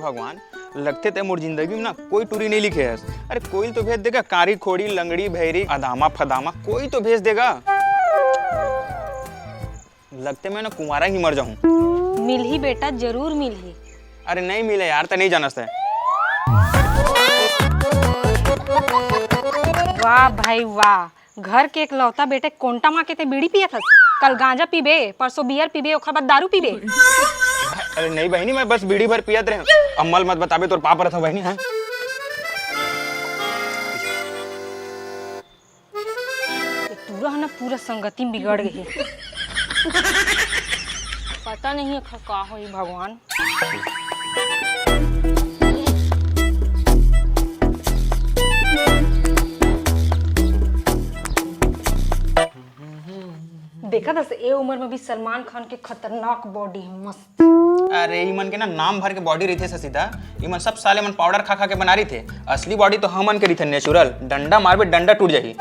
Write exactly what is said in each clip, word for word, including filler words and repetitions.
भगवान, लगथे ते मोर जिंदगी में ना कोई टूरी नहीं लिखे हस। अरे कोई तो भेज देगा, कारी खोड़ी, लंगड़ी, भैरी, अदामा फदामा, कोई तो भेज देगा। लगथे मैं ना कुंवारा ही मर जाहूं। मिलही बेटा, जरूर मिलही। अरे नहीं मिले यार, ते नहीं जानस ते। वाह भाई वाह, घर के एकलौता बेटे, कोंटा मार के ते बीड़ी पियत हस। कल गांजा पीबे, परसों बियर पीबे, ओखर बाद दारू पीबे। अरे नहीं बहिनी, मैं बस बीड़ी भर पियत रहे। अम्मा ल मत बताबे, तोर पाप रहता बहिनी, हाँ? ये टूरा है ना, पूरा संगति में बिगड़ गई। पता नहीं एखर का होई भगवान। देखा दस, ए उम्र में भी सलमान खान के खतरनाक बॉडी है, मस्त। अरे, ई मन के ना नाम भर के बॉडी रहिथे ससीता, ई मन सब साले मन पाउडर खा खा के बना रहिथे। असली बॉडी तो हमन के रहिथे, नेचुरल। डंडा मारबे, डंडा टूट जाही।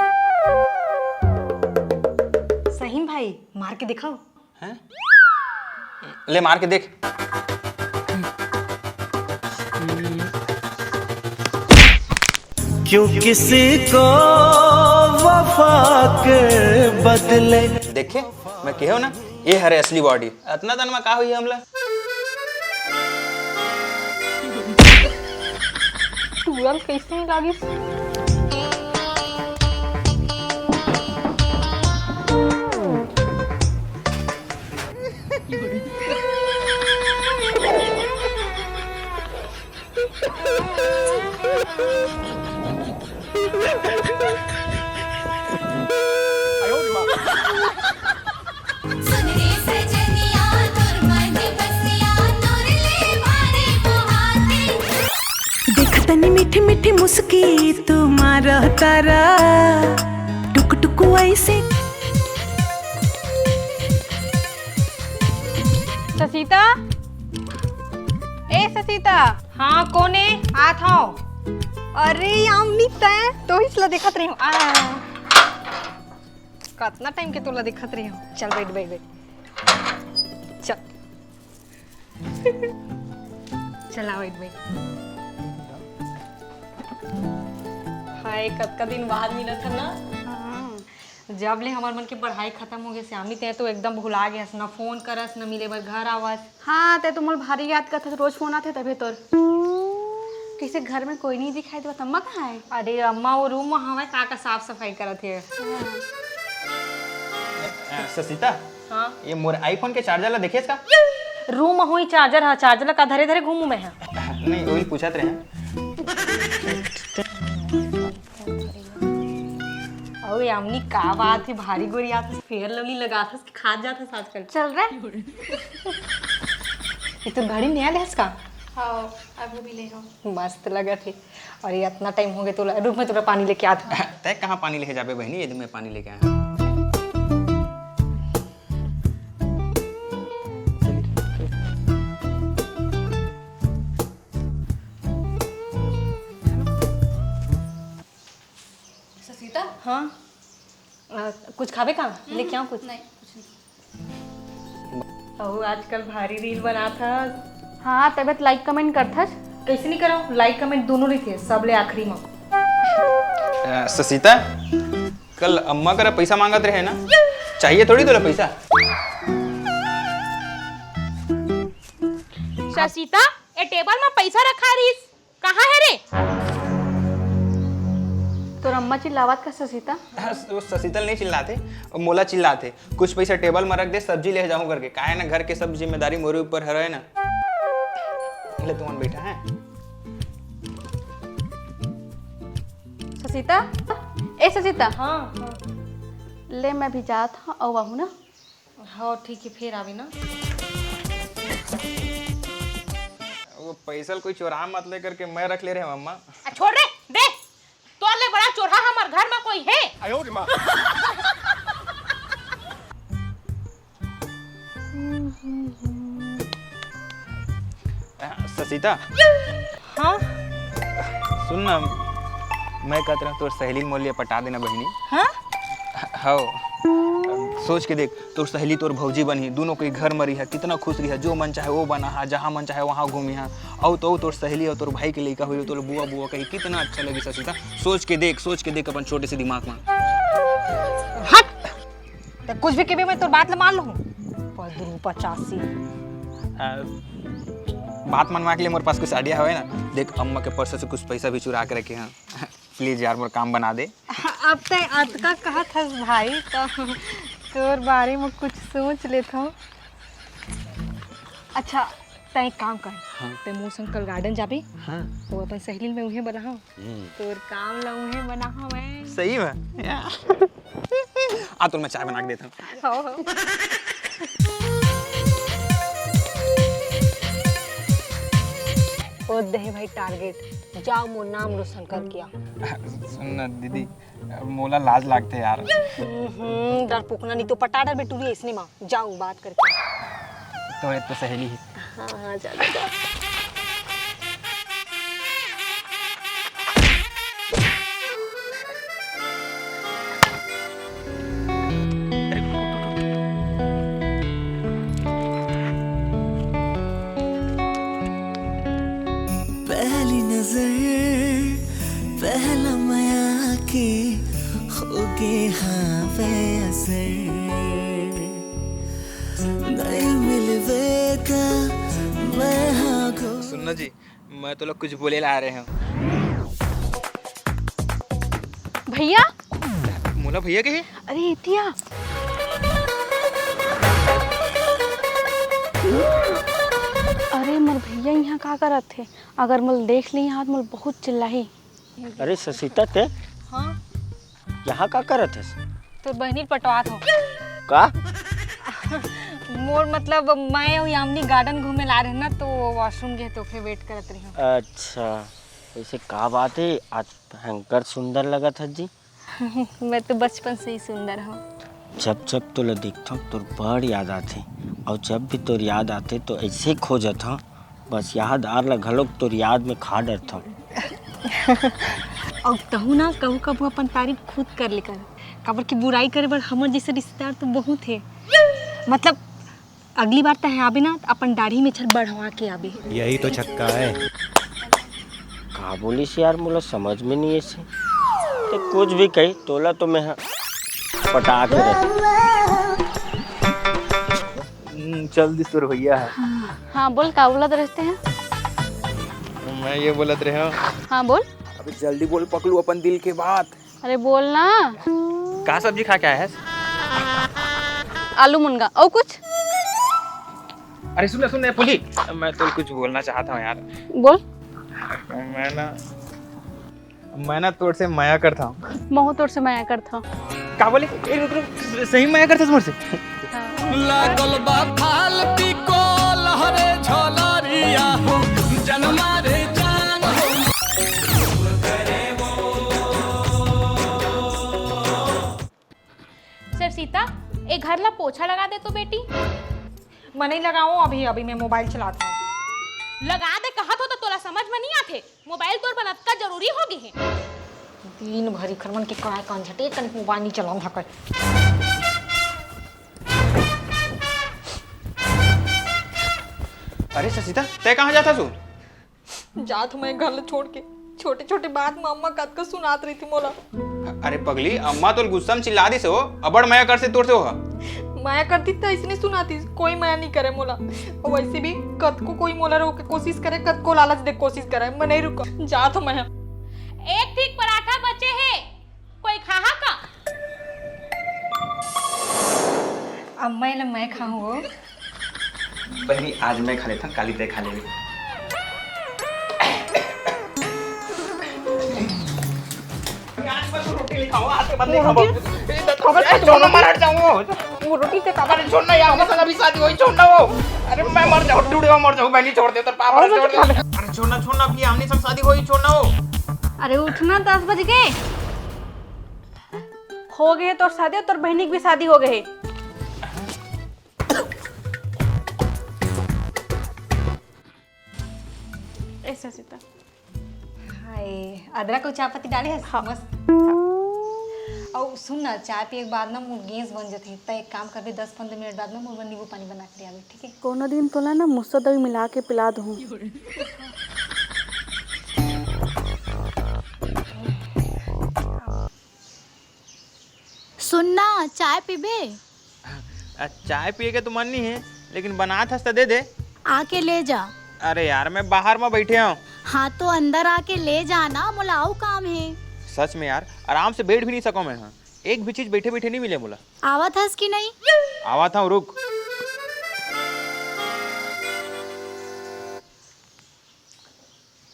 सही में भाई, मार के दिखाओ। हैं? ले मार के देख। क्यों किसी को वफा के बदले। देखे, मैं कहे हो ना, ये हरे असली बॉडी। अतना तन में का हुई हमला? टूरा ल कैसे नहीं लागिस? देखतनी मीठी मीठी मुस्की तुम्हारा तारा, टुक टुक ऐसे। ससीता, ए ससीता। हाँ, कोन ए? आत हव। अरे यामिनी, तैं तो हिसला देखत रही हूँ। आ, कतना टाइम के तोला देखत रही हूँ। चल बैठ, बैठ, बैठ। चल। चला, बैठ, बैठ। हाय, कतका दिन बाद मिलत हन ना। हाँ। जब ले हमर मन के पढ़ाई खतम हो गे, श्यामी, तैं तो एकदम भुला गे हस, न फोन करस, न मिले बर घर आवस। हाँ, तैं तो मोला भारी याद करथस, रोज फोन आथे तभे तोर। कइसे घर में कोई नहीं दिखाई देवत, अम्मा कहाँ हे? अरे अम्मा वो रूम में हवय, का का साफ सफाई करत हे। हाँ। अ, ससिता, हाँ? ये मोर iPhone के charger ला देखेस का? रूम में होई charger हा, charger ला का धरे धरे घूमू मैं हा? नहीं, वही पूछत रहे। अउ यामिनी, का बात हे, भारी गोरियात हस, Fair Lovely लगात हस कि खात जात हस आजकल? चल रे। ये तो घड़ी नया लेहस का? हाँ, अभी भी ले हूँ। मस्त लगत हे। अउ ये अतना टाइम हो गे तोला, रुक मैं तोला पानी लेके आत हूँ। तैं कहाँ पानी लेके जाबे बहिनी, ये दे मैं पानी लेके आया हूँ। ससिता? हाँ? अ, कुछ खाबे का? लेके आऊँ कुछ? नहीं, कुछ नहीं। अउ आजकल भारी reel बनात हस। हाँ, तभे त like comment करथस। कइसे नहीं करव? Like comment दोनों रहिथे, सबले आखिरी में। अ, ससिता, कल अम्मा करा पैसा मांगत रहे ना, चाहिए थोड़ी तोला पैसा। ससिता, ए table में पैसा रखा रहिस, कहाँ हे रे? तोर अम्मा चिल्लावत का ससिता? हाँ, वो ससिता ल नहीं चिल्लाथे, वो मोला चिल्लाथे। कुछ पैसा table में रख दे, सब्जी ले जाहूँ करके। काहे ना, घर के सब जिम्मेदारी मोरे ऊपर हरे ना। ले, तुमन बैठा है। ससिता, ए ससिता। हाँ, हाँ। ले, मैं भी जात हूँ, अउ आहूँ ना। हाँ, ठीक है, फिर आवे ना। वो पैसा ल कोई चोरा मत ले करके मैं रख ले रहे हूँ, अम्मा। आ, छोड़ रे, दे। तोर ले बड़ा चोरहा हमर घर में कोई हे? अ, ससिता। हाँ? सुन ना, मैं कहत रहा तोर सहेली मोर लिए पटा देना बहिनी। हाँ? ह-, हव। सोच के देख, तोर सहेली तोर भौजी बनही, दूनों कोई घर म रिहा, कितना खुश रिहा, जो मन चाहे वो बनाहा, जहाँ मन चाहे वहाँ घूमिहा। अउ तो तोर सहेली अउ तोर भाई के लइका होही, तोला बुआ बुआ कही, कितना अच्छा लगी ससीता। सोच के देख, सोच के देख अपन छोटे से दिमाग में। हट! त कुछ भी कभी मैं तोर बात ल मान लूँ। पदरू पचासी। आ, बात मनवा के लिए मोर पास कुछ आइडिया हवे ना। देख, अम्मा के पर्स से कुछ पैसा भी चुरा के रखे हैं। प्लीज यार, मोर काम बना दे। अब तैं अतका कहत हस भाई, त तोर बारे में कुछ सोच लेथव। अच्छा, तैं एक काम कर, हाँ। तैं मोर संग कल गार्डन जाबे, हाँ। वो अपन सहेली में उहे बलाहव, हम्म। तोर काम ला उहे बनाहव मैं। सही में? या। आ, तो मैं चाय बना के देता हूँ। हो, हो। ओ देहे भाई टारगेट, जाओ मोर नाम रोशन करके आओ। सुन ना दीदी, मोला लाज लागथे यार। हम्म, डरपोकना नहीं तो पटा डर बेटूरी इसने माँ, जाओ बात करके। तो एक तो सहेली है। हाँ, हाँ, जा, जा, जा। पहली नजर, पहला मया के, हो गे हावे असर। नई मिलवे का मैं हाँ गो- सुन ना जी, मैं तो लोग कुछ बोले ला रहे हूँ। भैया। मोला भैया के? अरे इतिया। अरे मोर भैया यहाँ का करत थे? अगर मोला देख ली यहाँ तो मोला बहुत चिल्लाही। अरे ससीता, ते हाँ। यहाँ का करत हस? तोर बहिनी पटवात हो। का? मोर मतलब, मैं अउ यामिनी गार्डन घूमे ला रहे ना, तो वॉशरूम गए तो फिर वेट करत रही हूँ। अच्छा, वैसे का बात है, आज भयंकर सुंदर लगत हस जी। मैं तो बचपन से ही सुंदर हूँ। जब जब तोला देखथव, तोर बड़ याद आथे, और जब भी तोर याद आथे, तो ऐसे खोजत हव, बस याद आर ला घलोक तोर याद में खा डरथव। अउ तहू ना कहू कभू अपन तारीफ खुद कर ले कर, काबर की बुराई करे बर हमर जैसे रिश्तेदार तो बहुत है। मतलब अगली बार तहे आबे ना, त अपन दाढ़ी में छर बढ़वा के आबे। यही तो छक्का है। का बोलिस यार, मोला समझ में नहीं ऐसे। ते कुछ भी कही, तोला तो मैं ह-, पटा के रख। हम्म, चल दिस तोर भैया है। हाँ, बोल, का बोलत रहते हैं? मैं ये बोलत रहे हूँ। हाँ, बोल। अबे जल्दी बोल पकलू, अपन दिल के बात। अरे बोल ना। का सब्जी खा के आया है? आलू मुनगा। और कुछ? अरे सुन ना, सुन ना, पुली, मैं तो कुछ बोलना चाहता हूँ यार। बोल। मैं ना, मैं ना तोर से मया करता हूँ। महू तोर से मया करता हूँ। का बोले? ए, रुक, रुक, सही मया करता तोर से? हाँ। लागल बा फाल पिकोल हरे झलरिया हो, जनमा रे जान हो। सर सीता, ए घर ला पोछा लगा दे तो बेटी। मैं नहीं लगाऊं, अभी, अभी मैं मोबाइल चलाता हूँ। लगा दे कहा तो, तो तोला समझ में नहीं आथे। मोबाइल तोर बर अतका जरूरी हो गए हे। दिन भर इखर मन के काय कान झटे, कन मोबाइल नहीं चलाऊं हकय। अरे ससीता, तै कहाँ जात हस? जात हूँ मैं घर ल छोड़ के। छोटे-छोटे बात म अम्मा कतका सुनात रहिथे मोला। अरे पगली, अम्मा तोल गुस्सा म चिल्ला दिस हो, अबड़ मया करथे तोर से ओहा। मया करती त अइसने सुनातिस, कोई मया नइ करे मोला। अउ वइसे भी कतको कोई मोला रोके कोशिश करे, कतको लालच दे कोशिश करे, मैं नइ रुकव, जात हूँ मैं। एक ठीक पराठा बचे हे, कोई खाहा का? अम्मा, एला मैं खाहूँ वो। बहिनी, आज मैं खा लेथंव, काली तै खा लेबे। आज मैं तो रोटी नहीं खाऊंगा, आज के बाद नहीं वो खाऊंगा। रोटी? ए, तो, अगर ए, छोड़ ना, मर जाऊंगा। वो रोटी ते काबर अरे छोड़ ना यार, हमने संग अभी शादी होई, छोड़ ना वो। अरे मैं मर जाऊँ, टूट जाऊँ, मर जाऊँ, बहिनी छोड़ दे, तेरे पापा और छोड़ दे। रोटी खा ले। अरे छोड़ ना, छोड़ ना, अभी हमने संग शादी होई, छोड़ ना वो। अरे उठ ना, दस बज गए। हो गए तोर शादी, तोर बहिनी के भी शादी हो गए। ऐसा सीता। हाय, अदरक अउ चाय पत्ती डाले हस? हाँ। मस्त। अउ सुन ना, चाय पिए के बाद ना मोर गैस बन जथे, त एक काम करबे, दस पंद्रह मिनट बाद ना मोर बर नींबू पानी बना के ले आबे, ठीक है? कोनो दिन तोला ना मुस्सा दवाई मिला के पिला दूँ। सुन ना, चाय पीबे? आ, चाय पिए के तो मन नहीं है, लेकिन बनात हस त दे दे। आके ले जा। अरे यार, मैं बाहर में बैठे हूँ। हाँ, तो अंदर आके ले जा ना, मोला अउ काम है। सच में यार, आराम से बैठ भी नहीं सको मैं। हाँ, एक भी चीज बैठे बैठे नहीं मिले मोला। आवत हस कि नहीं? आवत हूँ, रुक।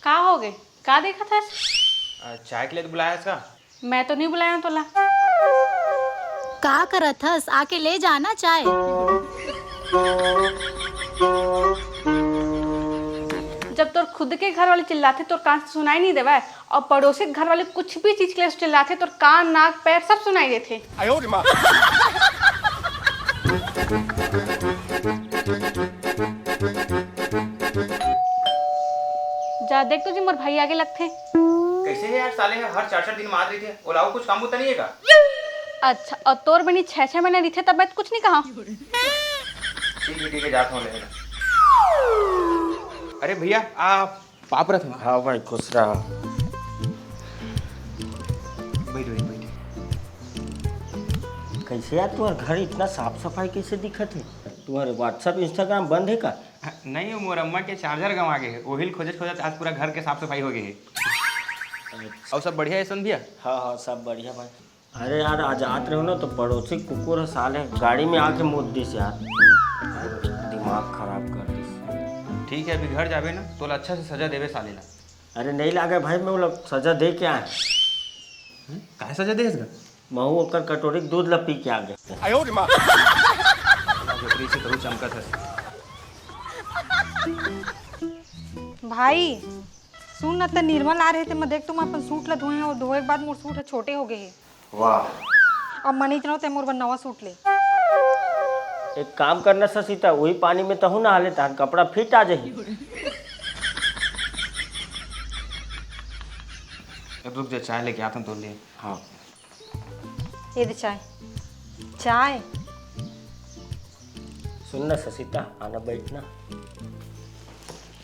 का हो गए? का देखत हस? अ, चाय के लिए तो बुलाया हस का? मैं तो नहीं बुलाया हूँ तोला। का करत हस? आके ले जाना चाय। जब तोर खुद के घर वाले चिल्लाथे, तोर कान से सुनाई नहीं देवय, और पड़ोसी के घर वाले कुछ भी चीज के लिए चिल्लाथे, तोर कान, नाक, पैर सब सुनाई देथे। जा देख तो जी, मोर भाई आगे लगथे। कैसे है यार, साले है हर चार चार दिन में आत रहिथे, ओला अउ कुछ काम बुता नहीं है का? अच्छा, और तोर बनी छह छह महीना रहिथे तब मैं तो कुछ नहीं कहा। ठीक है, ठीक है, जाता हूँ लेने। अरे भैया, आप पाप रथ में। हाँ भाई, खुश रहा। बैठ, बैठ, बैठ। कैसे यार, तुम्हारे घर इतना साफ सफाई कैसे दिखत है? तुम्हारे WhatsApp, Instagram बंद है का? नहीं, वो मोर अम्मा के charger गंवा गे हे, ओहिल खोजत खोजत आज पूरा घर के साफ सफाई हो गे हे। अच्छा। और सब बढ़िया है यशवंत भैया? हाँ, हाँ, सब बढ़िया भाई। अरे यार, आज आत रहो ना तो पड़ोसी कुकुर ह साले गाड़ी में आके मुत दिस यार, दिमाग खराब कर दिस। ठीक है, अभी घर जाबे ना, तोला अच्छा से सजा देबे साले ला। अरे नहीं लागे भाई, मैं ओला सजा दे के आए। हैं? काहे सजा दे इसका? महू ओकर कटोरी के दूध ला पी के आ गए। जोकरी से कहूँ चमकत हस। भाई सुन न, ते निर्मल आ रहे थे, मैं देख तुम अपन सूट ला धोए हो, धोए के बाद मोर सूट ह छोटे हो गए हे। वाह। अब मैं नहीं जानव, ते मोर बर नवा सूट ले। एक काम करना ससीता, वही पानी में तहू नहा ले, तार कपड़ा फिट आ जाही। रुक जा, चाय लेके आता हूँ तो ले। हाँ। ये दे चाय। चाय। सुन ना ससीता, आना बैठना।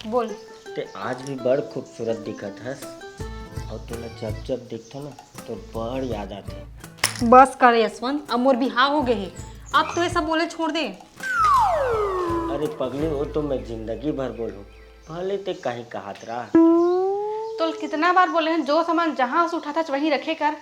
बोल। ते आज भी बड़ खूबसूरत दिखत हस, और तोला जब जब देखथो ना तो बड़ याद आथे। बस कर यशवंत, अब मोर बिहाव हो गए हे, अब तो ये सब बोले छोड़ दे। अरे पगली, वो तो मैं जिंदगी भर बोलूँ, भले ते कहीं कहत रह। तोल कितना बार बोले हैं, जो सामान जहाँ से उठाथस वहीं रखे कर।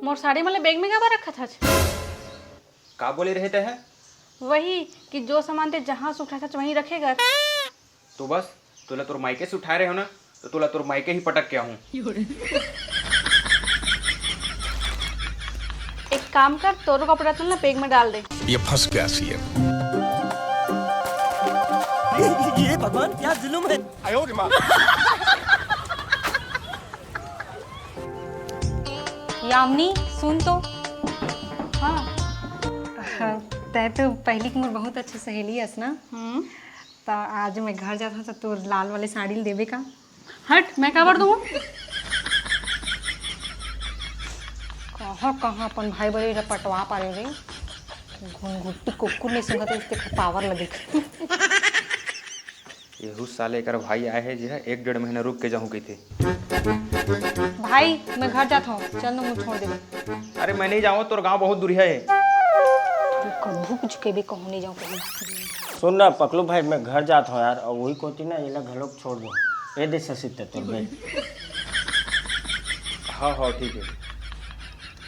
मोर साड़ी मन ल bag में काबर रखत हस? का बोले रहे तैं? वही कि जो सामान ते जहाँ से उठाथस वहीं रखे कर। तो बस, तोला तोर मायके से उठाए रहे हो ना, तो तोला तोर मायके ही पटक के आहूँ। एक काम कर, तोरो कपड़ा तो ना bag में डाल दे। ये फंस गया सीएम। ये भगवान, क्या जुल्म है। यामिनी, सुन तो। हाँ। तैं तो पहली के मोर बहुत अच्छी सहेली हस ना। हम्म। त आज मैं घर जात हूँ, त तोर लाल वाले साड़ी ल देबे का? हट, मैं काबर दूँ? कहाँ कहाँ अपन भाई बड़े ला पटवा पारे रे। घुनघुट्टी कुकुर नहीं सूंघत, इसके पावर लगे। यहू साले कर भाई आए हे, जे ह एक डेढ़ महीना रुक के जाहूँ कहिथे। भाई, मैं घर जात हूँ, चल ना, मुझे छोड़ दे। अरे, मैं नहीं जाऊँ, तोर गाँव बहुत दूरिहा हे। कभू कुछ कहबे, कहूँ नहीं जाऊँ, कहूँ। सुन ना पकलू भाई, मैं घर जात हूँ यार, और वही कोती ना एला घलोक छोड़ दो। ए दे ससित तोर भाई। हाँ, हाँ, ठीक है।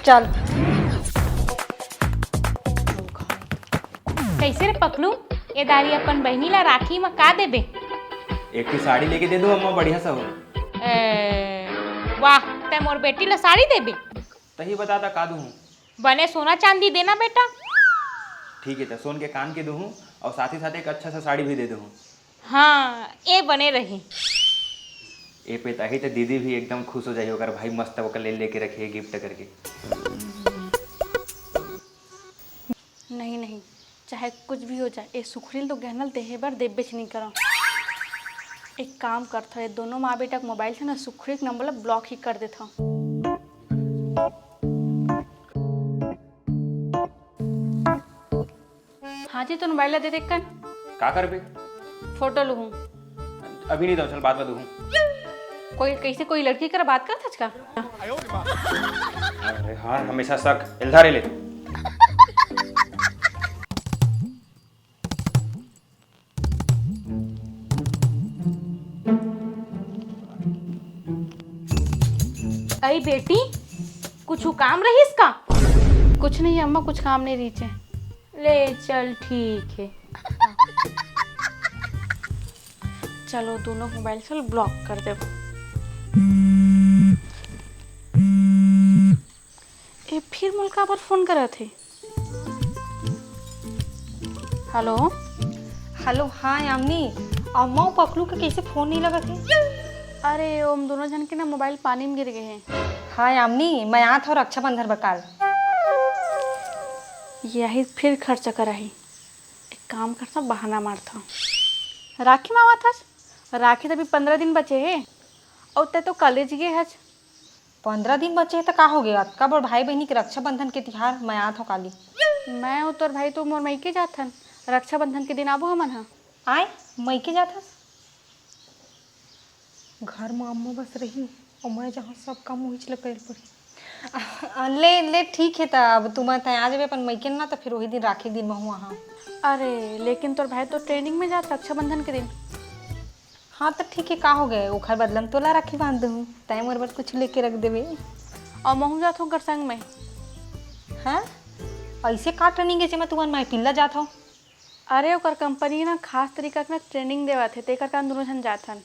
चल। कैसे रे पकलू, ए दारी अपन बहिनी ला राखी म का देबे? एक ठी साड़ी लेके दे दो अम्मा, बढ़िया सा हो। ए, वाह, तै मोर बेटी ला साड़ी देबे? तही बता ता का दूँ? बने सोना चांदी देना बेटा। ठीक है, तो सोन के कान के दूँ और साथ ही साथ एक अच्छा सा साड़ी भी दे दूँ। हाँ, ए बने रही। ए पे ताही तो दीदी भी एकदम खुश हो जाही, ओकर भाई मस्त ओकर ले लेके रखिए गिफ्ट करके। नहीं, नहीं, चाहे कुछ भी हो जाए, ए सुखरी ल तो गहना ल देहे बर देबेच नइ करंव। एक काम करथंव, ए दोनों माँ बेटा के मोबाइल से ना सुखरी के नंबर ल ब्लॉक ही कर देथंव। हाँ जी, तो मोबाइल ला दे दे कन। का करबे? फोटो लुहूँ। अभी नहीं दो, चल बाद में दूँ। कोई कैसे, कोई लड़की कर बात करत हस का? अरे हाँ, हमेशा शक। एला धर ले। अई बेटी, कुछु काम रहिस का? कुछ नहीं अम्मा, कुछ काम नहीं रहिस हे। ले चल, ठीक हे। चलो, दोनों मोबाइल से ब्लॉक कर देबो। ए फिर मोला काबर फोन करत हे? हेलो। हेलो, हाँ यामिनी, अम्मा अउ पकलू के कैसे फोन नहीं लगत हे? अरे, ओम दोनों झन के ना मोबाइल पानी में गिर गए हे। हाँ यामिनी, मैं आत हव रक्षाबंधन बर काल। यही फिर खर्चा कराही। एक काम करथंव, बहाना मारथंव। राखी में आवत हस? राखी त अभी पंद्रह दिन बचे हे, अउ तैं तो कॉलेज गे हस। पंद्रह दिन बचे हे त का होगे? अतका बड़ भाई बहिनी के रक्षाबंधन के तिहार, मैं आत हव काली। मैं अउ तोर भाई तो मोर मइके जात हन, रक्षाबंधन के दिन आबो हमन ह। आय, मइके जात हस? घर म अम्मा बस रही, अउ मैं जहाँ सब काम उहीच ल करे ल पड़ही। अ, ले, ले, ठीक हे त, अब तुमन तैं आ जाबे अपन मइके न, त फिर वही दिन राखी के दिन महूँ आहूँ। अरे, लेकिन तोर भाई तो ट्रेनिंग में जात रक्षाबंधन के दिन। हाँ त ठीक हे, का होगे, ओखर बदला में तोला राखी बांध दूँ, तैं मोर बर कुछ लेके रख देबे। अउ महूँ जात हूँ ओकर संग में। हाँ, ऐसे का ट्रेनिंग हे जेमा तुमन माई पिल्ला जात हव? अरे, ओकर कंपनी ना खास तरीका के ना ट्रेनिंग देवत हे, तेकर कारण दुनों झन जात हन।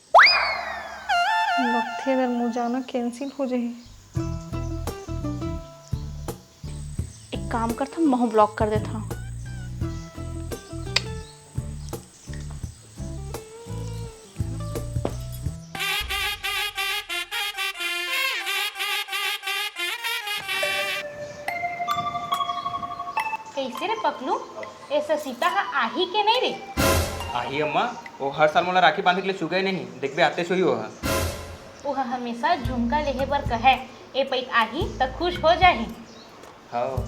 लगथे एदर मोर जाना कैंसिल हो जाही। एक काम करथंव, महूँ ब्लॉक कर देथंव। कैसे रे पकलू, ए ससीता ह आही के नहीं रे? आही अम्मा, वो हर साल मोला राखी बांधे के लिए सुगे नहीं, देखबे आते सोही वो ह। वो ह हमेशा झुमका लेहे बर कहे, ए पइत आही त खुश हो जाही। हाँ।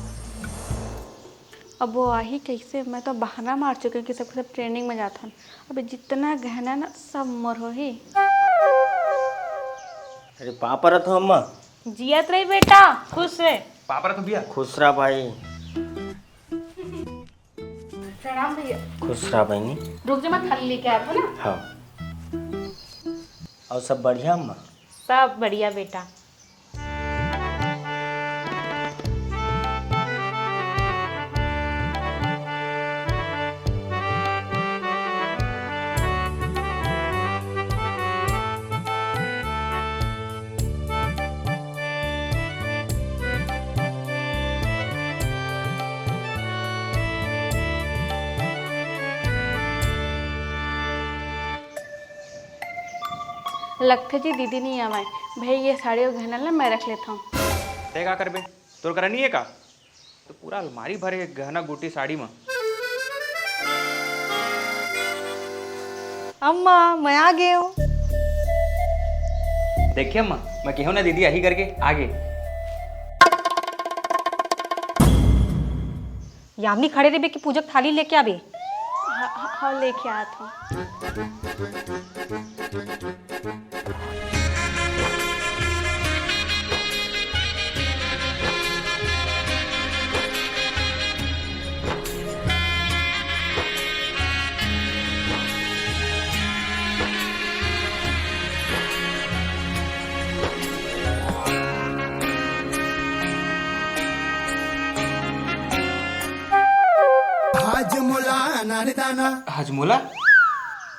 अब वो आही कैसे? मैं तो बहाना मार चुके कि सबके सब ट्रेनिंग में जात हन। अबे जितना गहना ना, सब मोर होही। अरे पाँव परत हँव अम्मा। जियत रही बेटा, खुश रहे। पाँव परत हँव भैया। खुश रह भाई। प्रणाम भैया। खुश रह बहिनी। रुक जा, मैं थाली लेके आत हँव ना। हाँ। अउ सब बढ़िया अम्मा? सब बढ़िया बेटा। लगथे जी दीदी नइ आवय। भई ये साड़ी अउ गहना ला मैं रख लेथँव। तैं का करबे? तोर करा नइ हे का? तो पूरा अलमारी भरे हे गहना गुटी साड़ी म। अम्मा, मैं आ गे हँव। देखे अम्मा, मैं केहेंव ना दीदी आही करके, आ गे। यामिनी खड़े रहिबे कि पूजा के थाली लेके आबे। हाँ, हाँ, हाँ, लेके आत हँव। हाजमोला नानदाना। हाजमोला?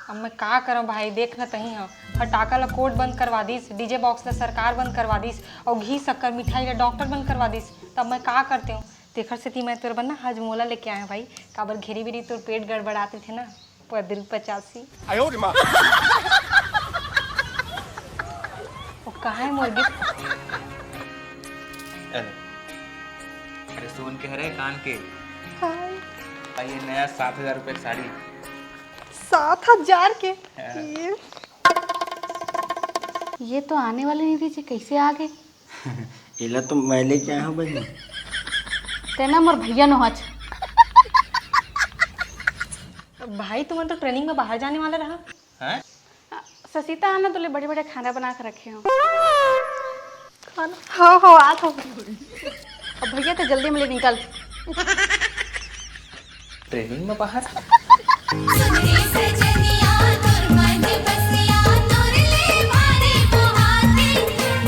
अब मैं का करँव भाई, देख न तहीं ह, फटाका ला कोर्ट बंद करवा दिस, डीजे बॉक्स ला सरकार बंद करवा दिस, अउ घी शक्कर मिठाई ला डॉक्टर बंद करवा दिस, तब मैं का करतेंव? तेखर सेती मैं तोर बर ना हाजमोला लेके आएँव भाई, काबर घेरी बेरी तोर पेट गड़बड़ात रहिथे ना, पदरू पचासी। आयो रे माँ। ओ, कहाँ हे मोर गिफ्ट? अरे, अरे, सोन के हरे, कान के। हाँ। ये नया सात हजार रुपये की साड़ी। सात हजार के? हाँ। ये ये तो आने वाले नहीं थी जी, कैसे आ गए? एला तो मैं लेके आया हूँ बहिनी। तेना मोर भैया नोहच। भाई, तुमन तो ट्रेनिंग में बाहर जाने वाला रहा। हैं? ससीता है ना, तो ले बड़े बड़े खाना बना के रखे हो। खाना? हाँ हाँ, आ तो। अब भैया तो जल्दी में ले निकल। ट्रेनिंग में बाहर?